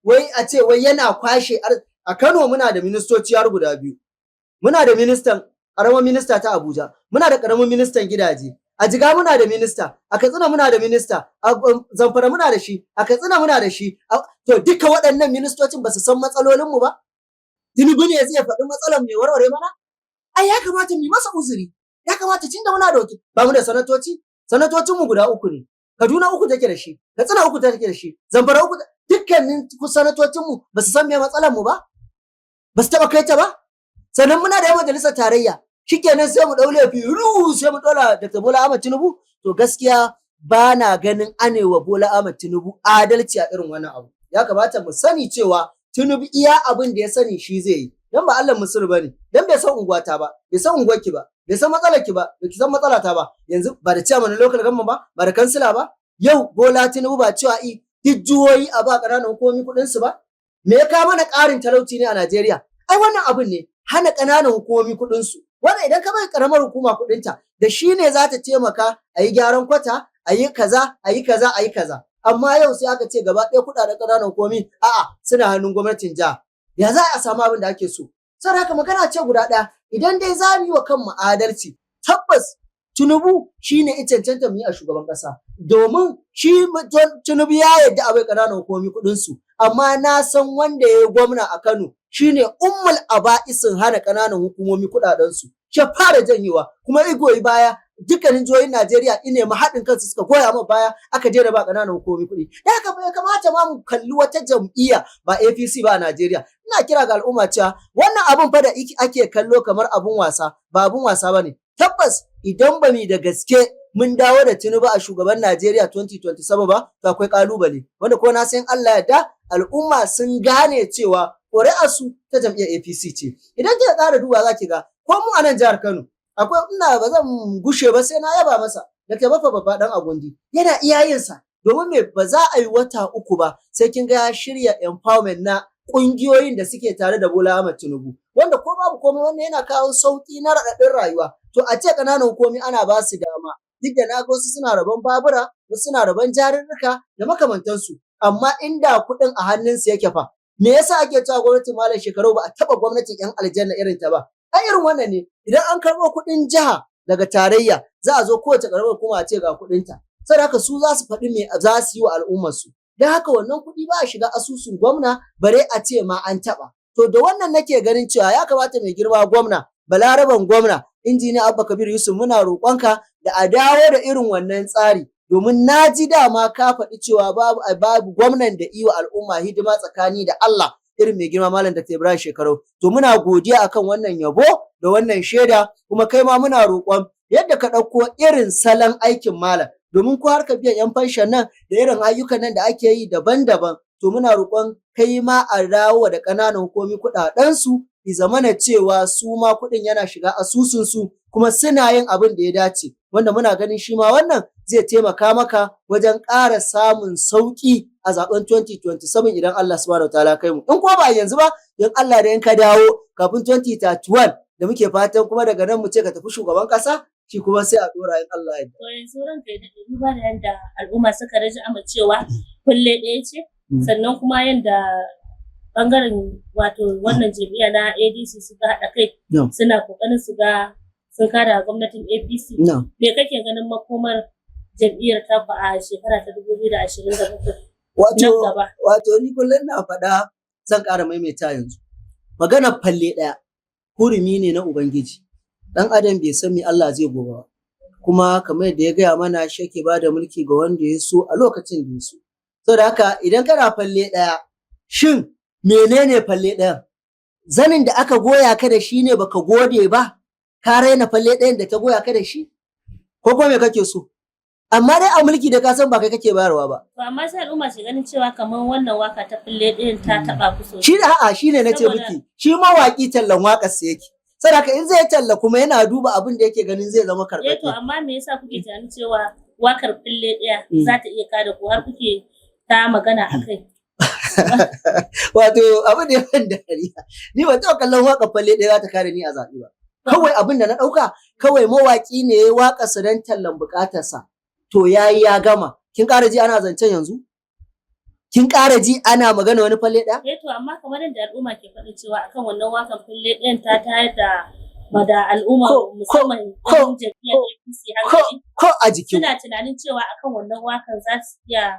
Speaker 4: wai a ce wai yana kwashe. A Kano muna da ministoci har guda biyu. Muna da ministan, ƙaramin minista ta Abuja, muna da ƙaramin ministan gidaje. A Jigawa muna da minista, a Katsina muna da minista, a Zamfara muna da shi, a Katsina muna da shi. To duka waɗannan ministocin ba su san matsalolinmu ba? Tinubu ne zai faɗi matsalar mai warware mana? Ai ya kamata mu yi masa uzuri. Ya kamata, tunda muna da wakil, ba mu da sanatoci, sanatocin mu guda uku ne. Kaduna uku take da shi, Katsina uku take da shi, Zamfara uku. Dukkanin sanatocin mu ba su san me matsalar mu ba? Ba su taɓa kai ta ba? Sannan muna da yan majalisar tarayya. Shikenan, sai mu ɗau laifi ru sai mu ɗora Dr. Bola Ahmed Tinubu. To gaskiya ba na ganin anewa Bola Ahmed Tinubu adalci a irin wannan abu. Ya kamata mu sani cewa Tinubu iya abin da ya sani shi zai yi. Dan ba Allah Misir bane, dan bai san unguwata ba, bai san unguwarki ba, bai san matsalarki ba, bai san matsalata ba. Yanzu ba da chairman na local government ba, ba da kansila ba. Yau Bola Tinubu ba cewa i duk jihohi a ba ƙananan hukumomi kuɗin su ba? Me ya kawo mana ƙarin talauci ne a Najeriya? Ai wannan abin ne, hana ƙananan hukumomi kuɗin su. Wannan idan ka bai ƙaramar hukuma kuɗinta, da shi ne za ta taimaka a yi gyaran kwata, a yi kaza, a yi kaza, a yi kaza. Amma yau sai aka ce gaba ɗaya kuɗaɗen ƙananan hukumomi a'a, suna hannun gwamnatin jiha. Ya za a samu abin da ake so? Saboda haka magana ce guda ɗaya, idan dai za mu yi wa kanmu adalci, tabbas Tinubu shi ne ya cancanta mu yi a shugaban ƙasa. Domin shi Tinubu ya yarda a bai ƙananan hukumomi kuɗinsu, amma na san wanda ya yi gwamna a Kano shi ne ummul aba'isin hana ƙananan hukumomi kuɗaɗensu. Shi ya fara janyewa, kuma i goyi baya, dukkanin jihohin Najeriya i nemi haɗin kansu suka goya ma baya, aka daina ba ƙananan hukumomi kuɗi. Da haka bai kamata ma mu kalli wata jam'iyya ba APC ba a Najeriya. Ina kira ga al'umma cewa wannan abun fa da ake kallo kamar abun wasa, ba abun wasa ba ne. Tabbas idan ba mu da gaske mun dawo da Tinubu a shugaban Najeriya 2027 ba, to akwai kalubale. Wanda ko na san Allah yarda al'umma sun gane cewa ƙuri'arsu ta jam'iyyar APC ce. Idan kika ƙara duba, za ki ga ko mu a nan jihar Kano, akwai, ina ba zan gushe ba sai na yaba masa, Dr. Baffa Babba Dan Agundi yana iya yinsa, domin me? Ba za a yi wata 3 ba sai kin ga ya shirya empowerment na ƙungiyoyin da suke tare da Bola Ahmed Tinubu, wanda ko babu komai wannan yana kawo sauƙi na raɗaɗin rayuwa. To a ce ƙananan hukumomi ana ba su dama, duk da na ga wasu suna rabon babura, wasu suna rabon jarurruka da makamantansu, amma inda kuɗin a hannunsu yake fa? Me yasa ake cewa gwamnatin Malam Shekarau ba a taɓa gwamnatin 'yan aljanna irin ta ba? Ai irin wannan ne, idan an karɓo kuɗin jiha daga tarayya, za a zo kowace ƙaramar hukuma a ce ga kuɗinta. Saboda haka su za su faɗi me za su yi wa al'ummarsu. Don haka wannan kuɗi ba a shiga asusun gwamna bare a ce ma an taɓa. To da wannan nake ganin cewa ya kamata mai girma gwamna, Balaraban gwamna, Injiniya Abba Kabir Yusuf, muna roƙonka da a dawo da irin wannan tsari, domin na ji dama ka faɗi cewa babu gwamnan da iya al'umma hidima tsakani da Allah irin mai girma Malam Dr. Ibrahim Shekarau. To muna godiya akan wannan yabo da wannan shaida, kuma kai ma muna roƙon yadda ka ɗauko irin salon aikin malam, domin ko harkar biyan 'yan fanshan nan da irin ayyukan nan da ake yi daban-daban, to muna roƙon kai ma a dawo da ƙananan hukumomi kuɗaɗensu, i zamana cewa su ma kuɗin yana shiga asusunsu kuma suna yin abin da ya dace, wanda muna ganin shi ma wannan zai taimaka maka wajen ƙara samun sauƙi a zaben 2027 idan Allah subhanahu wataala kai mu. In kuma ba yanzu ba, in Allah da in ka dawo kafin 2031 da muke fatan, kuma daga nan mu ce ka tafi shugaban ƙasa, shi kuma sai a ɗora in Allah ya.
Speaker 3: To yanzu ranka ya daɗe, duba da yadda al'umma suka raja cewa kulle ɗaya ce, sannan kuma yadda bangaren, wato wannan jam'iyya na ADC, suka haɗa kai suna kokarin su ga sun kada gwamnatin APC. Me kake ganin makomar jam'iyyar taku a shekara ta 2027
Speaker 4: Wato,
Speaker 3: nan gaba?
Speaker 4: Wato ni kullum na faɗa, zan ƙara maimaita yanzu. Maganar falle ɗaya hurumi ne na Ubangiji. Ɗan adam bai san me Allah zai gobe ba. Kuma kamar yadda ya gaya mana, shi yake ba da mulki ga wanda ya so a lokacin da ya so. Saboda haka idan kana falle ɗaya, shin menene falle ɗayan? Zanin da aka goya ka da shi ne baka gode ba, ka raina falle ɗayan da ta goya ka da shi? Ko kuma me kake so? Amma dai a mulki da ka san ba kai kake bayarwa ba.
Speaker 3: To amma sai al'umma su ganin cewa kamar wannan waka ta fille ɗin ta taɓa ku sosai.
Speaker 4: Shi da a'a shi ne na ce miki, shi mawaƙi tallan waƙar sa yake. Saboda in zai talla kuma yana duba abin da yake ganin zai zama
Speaker 3: Eh to
Speaker 4: karɓaɓɓe.
Speaker 3: amma me yasa kuke tunanin cewa wakar fille ɗaya za ta iya kada ku har kuke ta magana a kai?
Speaker 4: Wato abin da ya ban dariya. Ni ban taɓa kallon waƙar falle ɗaya za ta kare ni a zaɓe ba. Kawai abin da na ɗauka kawai mawaƙi ne ya yi waƙarsa don tallan buƙatarsa. To ya yi ya gama. Kin ƙara ji ana zancen yanzu? Kin ƙara ji ana magana wani falle ɗaya?
Speaker 3: Eh to amma kamar yadda al'umma ke faɗin cewa akan wannan wakan fille ɗayan ta tayar da mada al'umma musamman ɗan jam'iyyar APC hankali.
Speaker 4: Ko a jikin
Speaker 3: Suna tunanin cewa akan wannan wakan za su iya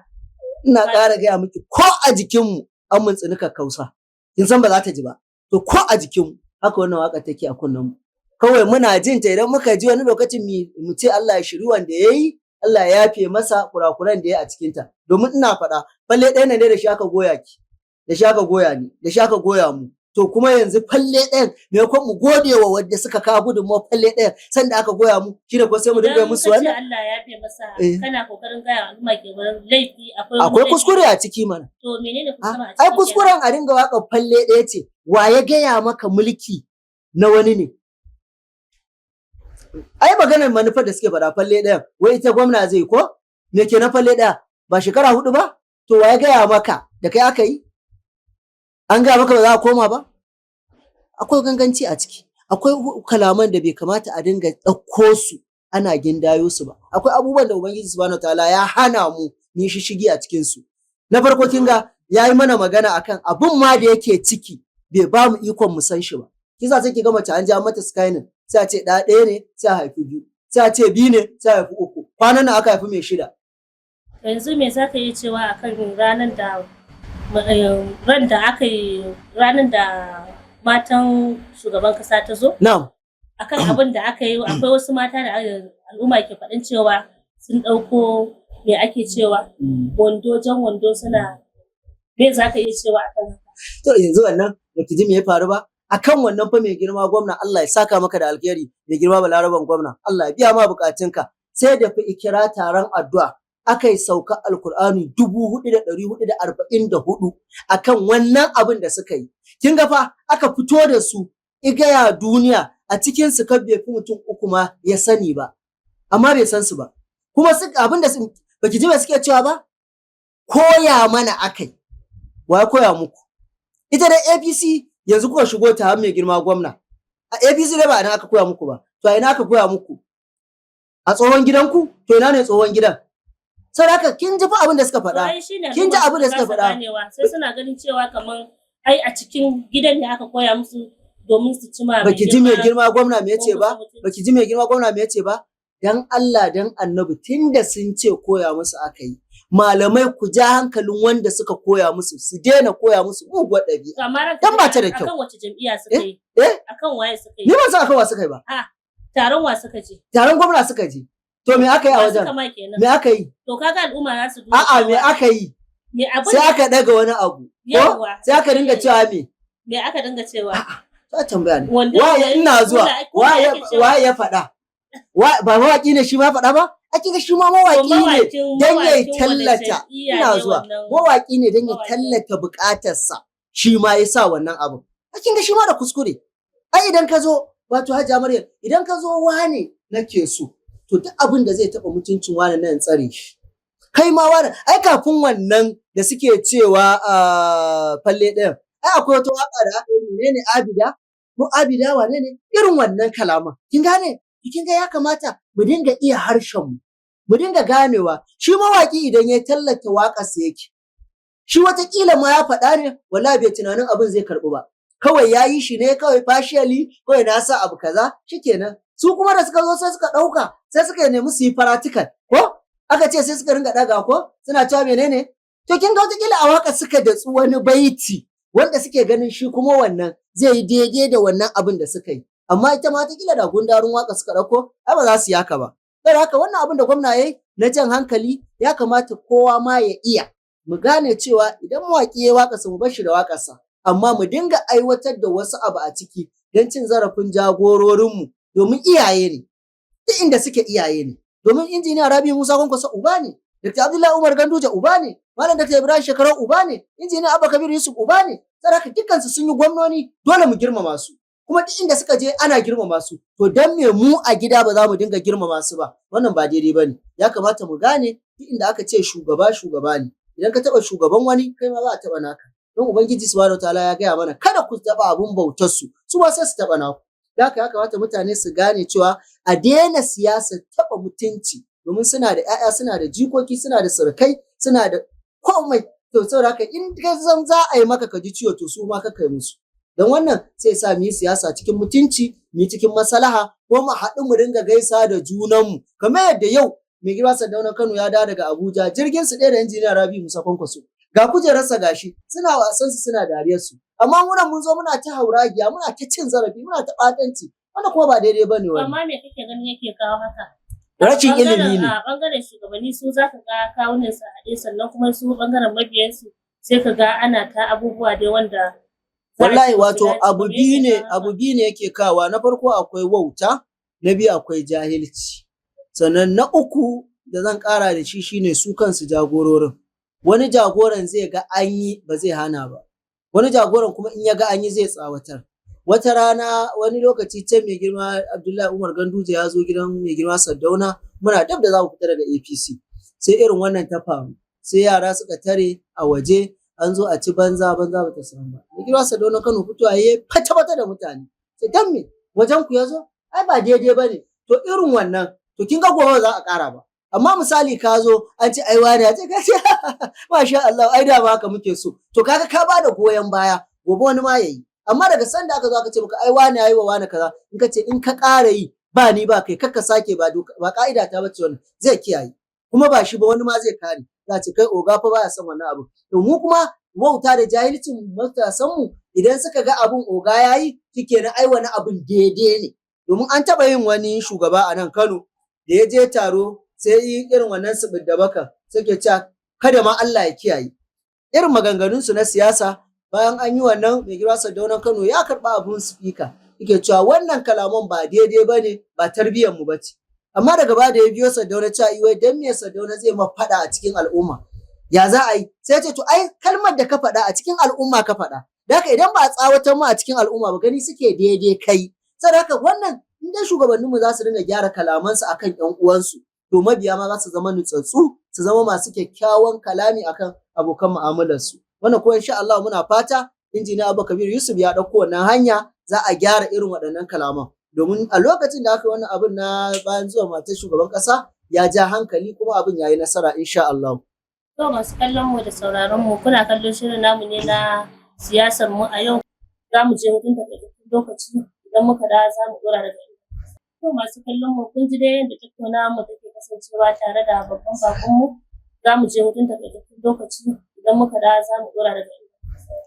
Speaker 4: ina ƙara gaya miki ko a jikinmu an mun tsini kakkausa. Kin san ba za ta ji ba. To ko a jikinmu haka wannan waka take a kunnen mu. Kawai muna jin ta idan muka ji wani lokacin mu ce Allah ya shiri wanda ya yi, Allah ya yafe masa kurakuran da ya a cikinta. Domin ina faɗa, falle ɗaya ne da shi aka goya ki, da shi aka goya ni, da shi aka goya mu. To kuma yanzu falle ɗayan, maimakon mu gode wa wanda suka kawo gudunmawar falle ɗayan, sanda aka goya mu, shi ne ko sai mu dinga
Speaker 3: Idan
Speaker 4: musu
Speaker 3: ka ce
Speaker 4: wannan?
Speaker 3: Allah ya yafe masa
Speaker 4: Eh.
Speaker 3: kana kokarin gaya wa al'umma ke laifi akwai wani
Speaker 4: Akwai
Speaker 3: laifi.
Speaker 4: kuskure a ciki mana.
Speaker 3: To menene kuskuren a
Speaker 4: Ai
Speaker 3: ciki kenan?
Speaker 4: kuskuren a dinga waƙar falle ɗaya ce, wa ya gaya maka mulki na wani ne? Ai maganar manufar da suke faɗa falle ɗayan, wai ita gwamna zai ko? Me ke na falle ɗaya? Ba shekara 4 ba? To wa ya gaya maka da kai aka yi? An gaya maka ba za a koma ba? Akwai ganganci a ciki. Akwai kalaman da bai kamata a dinga ɗauko su ana gindayo su ba. Akwai abubuwan da Ubangiji Subhanahu ta'ala ya hana mu mu shishigi a cikin su. Na farko kin ga ya yi mana magana akan abun ma da yake ciki bai ba mu ikon mu san shi ba. Kisa sai ki ga mace an ja mata scanning sai a ce ɗa ɗaya ne sai a haifi 2, sai a ce 2 ne sai a haifi 3. Kwanan nan aka haifi mai 6.
Speaker 3: Yanzu me za ka iya cewa akan ranar da ran da aka yi ranar da matan shugaban kasa ta zo?
Speaker 4: Na'am.
Speaker 3: Akan abin da aka yi akwai wasu mata da al'umma ke faɗin cewa sun ɗauko me ake cewa wando jan wando suna me za ka iya cewa akan haka?
Speaker 4: To yanzu wannan baki ji me ya faru ba? Akan wannan fa mai girma gwamna Allah ya saka maka da alheri mai girma Balaraban gwamna Allah ya biya ma bukatunka sai da fa ikira taron addu'a aka yi sauka alkur'ani 4,444 akan wannan abin da suka yi. Kin ga fa aka fito da su igaya duniya a cikin su kan bai fi mutum 3 ma ya sani ba amma bai san su ba. Kuma abin da baki ji me suke cewa ba? Koya mana akai. Wa ya koya muku? Ita dai APC yanzu kuka shigo ta mai girma gwamna. A APC dai ba ina aka koya muku ba. To a ina aka koya muku? A tsohon gidanku? To ina ne tsohon gidan? Saboda haka kin ji fa abin da suka faɗa. Kin ji abin da suka faɗa.
Speaker 3: Sai suna ganin cewa kaman ai a cikin gidan ne aka koya musu domin su ci ma.
Speaker 4: Baki ji mai girma gwamna me yace ba? Baki ji mai girma gwamna me yace ba? Dan Allah dan Annabi tunda sun ce koya musu aka yi. Malamai ku ja hankalin wanda suka koya musu su daina koya musu muguwar ɗabi'a. Dan ba ta da kyau.
Speaker 3: Akan wace jam'iyya suka yi? Akan waye suka yi?
Speaker 4: Ni ban san akan wa suka yi ba.
Speaker 3: Taron wa suka je?
Speaker 4: Taron gwamna suka je. To me aka yi a wajen? Me aka yi?
Speaker 3: To kaga al'umma za su duba.
Speaker 4: A'a me aka yi? Sai aka daga wani abu. Ko? Sai aka dinga cewa me?
Speaker 3: Me aka dinga cewa?
Speaker 4: Ta tambaya ne. Waye ina zuwa? Waye ya faɗa? Ba mawaƙi ne shi ma faɗa ba? A kinga shi ma mawaƙi ne dan ya tallata. Ina zuwa. Mawaƙi ne dan ya tallata buƙatarsa. Shi ma ya sa wannan abu. A kinga shi ma da kuskure. Ai idan ka zo wato Hajiya Maryam idan ka zo wane nake so to duk abin da zai taɓa mutuncin wane nan tsare shi. Kai ma wane ai kafin wannan da suke cewa falle ɗayan ai akwai wata waƙa da aka yi menene Abida ko Abida wane ne irin wannan kalaman kin gane kin ga ya kamata mu dinga iya harshen mu mu dinga ganewa shi mawaki idan ya tallata waƙarsa yake shi watakila ma ya faɗa ne wallahi bai tunanin abin zai karɓu ba kawai ya yi shi ne kawai partially kawai na sa abu kaza shikenan su kuma da suka zo sai suka ɗauka sai suka nemi su yi practical ko aka ce sai suka ringa ɗaga ko suna cewa menene to kin ga watakila a waƙa suka datsu wani baiti wanda suke ganin shi kuma wannan zai yi daidai da wannan abin da suka yi amma ita ma watakila da gundarun waƙa suka ɗauko ai ba za su yi haka ba don haka wannan abin da gwamna yayi na jan hankali ya kamata kowa ma ya iya mu gane cewa idan mawaƙi ya waƙarsa mu bar shi da waƙarsa amma mu dinga aiwatar da wasu abu a ciki don cin zarafin jagororinmu domin iyaye ne duk inda suke iyaye ne Domin injiniya Rabi Musa Kwankwaso uba ne, Dr. Abdullahi Umar Ganduje uba ne, Malam Dr. Ibrahim Shekarau uba ne, injiniya Abba Kabir Yusuf uba ne. Saboda haka dukkansu sun yi gwamnoni, dole mu girmama su. Kuma duk inda suka je ana girmama su. To dan me mu a gida ba za mu dinga girmama su ba? Wannan ba daidai bane. Ya kamata mu gane duk inda aka ce shugaba shugaba ne. Idan ka taba shugaban wani, kai ma za a taba naka. Don Ubangiji Subhanahu wataala ya gaya mana kada ku taba abun bautar su, su ma sai su taba naku. Da haka ya kamata mutane su gane cewa a daina siyasar taba mutunci, domin suna da 'ya'ya, suna da jikoki, suna da surukai, suna da komai. To saboda haka in ka san za a yi maka ka ji ciwo, to su ma ka kai musu. Don wannan sai sa mu yi siyasa cikin mutunci, mu yi cikin maslaha, ko mu haɗu mu dinga gaisa da junanmu. Kamar yadda yau mai girma Sardaunan Kano ya dawo daga Abuja, jirgin su ɗaya da injiniya Rabi Musa Kwankwaso. Ga kujerarsa gashi, suna wasan su, suna dariyar su. Amma muna mun zo muna ta hauragiya, muna ta cin zarafi, muna ta ɓatanci. Wannan kuma ba daidai bane wannan.
Speaker 3: Amma me kake ganin yake kawo haka?
Speaker 4: Rashin ilimi ne.
Speaker 3: A bangaren shugabanni su za ka ga kawunan su haɗe, sannan kuma su bangaren mabiyansu sai ka ga ana ta abubuwa dai wanda za a
Speaker 4: Wallahi
Speaker 3: ce ba su
Speaker 4: wato
Speaker 3: dace ba.
Speaker 4: abu
Speaker 3: Me
Speaker 4: biyu
Speaker 3: yake
Speaker 4: ne
Speaker 3: kawo haka?
Speaker 4: Abu biyu ne yake kawa. Na farko akwai wauta, na biyu akwai jahilci. Sannan na uku da zan ƙara da shi shine su kansu jagororin. Wani jagoran zai ga an yi ba zai hana ba. Wani jagoran kuma in ya ga an yi zai tsawatar. Wata rana, wani lokaci can, mai girma Abdullahi Umar Ganduje ya zo gidan mai girma Sardauna, muna dab da za mu fita daga APC. Sai irin wannan ta faru. Sai yara suka tare a waje, an zo a ci banza, banza bata samu ba. Mai girma Sardauna Kano fitowa ya fata fata da mutane. Sai dan me wajen ku ya zo? Ai ba daidai ba ne. To irin wannan, to kin ga gobe ba za a ƙara ba. Amma misali ka zo an ce ai wani ya ce, ka ce masha Allah, ai da haka muke so. To kaga ka bada goyon baya, gobe wani ma yayi. Amma daga sanda aka zo aka ce maka ai wani yayi wa wani kaza, in ka ce in ka ƙara yi ba ni ba kai, kakka sake, ba doka ba ka'ida ta bace wannan, zai kiyaye. Kuma ba shi ba, wani ma zai kare. Za a ce kai oga fa baya son wannan abu. To mu kuma wauta da jahilcin matasan mu, idan suka ga abun oga yayi, shikenan, ai wani abun daidai ne. Domin an taɓa yin wani shugaba a nan Kano da ya je taro sai yi irin wannan subid da baka, sai ke cewa kada ma Allah ya kiyaye. Irin maganganunsu na siyasa, bayan an yi wannan, mai girma Sardaunan Kano ya karɓa abun speaker, yake cewa wannan kalaman ba daidai ba ne, ba tarbiyyar mu ba ce. Amma daga baya da ya biyo Sardauna cewa iwai dan me Sardauna zai ma faɗa a cikin al'umma? Ya za a yi? Sai ya ce to ai kalmar da ka faɗa a cikin al'umma ka faɗa. Da haka idan ba a tsawatar mu a cikin al'umma ba, gani suke daidai kai. Saboda haka wannan in dai shugabanninmu za su dinga gyara kalamansu akan ƴan uwansu, to mabiya ma za su zama nutsatsu, su zama masu kyakkyawan kalami akan abokan mu'amalarsu. Wannan ko insha Allah muna fata injiniya Abba Kabir Yusuf ya ɗauko wannan hanya, za a gyara irin waɗannan kalaman. Domin a lokacin da aka yi wannan abin na bayan zuwa matar shugaban ƙasa, ya ja hankali kuma abin ya yi nasara insha Allah.
Speaker 3: To masu kallon mu da sauraron mu, kuna kallon shirin namu ne na siyasar mu a yau. Za mu je hutun takaitaccen lokaci, idan muka dawo za mu dora daga inda. To masu kallon mu, kun ji dai yadda tattaunawar mu take kasancewa tare da babban bakon mu. Za mu je hutun takaitaccen lokaci, idan muka dawo za mu dora daga inda.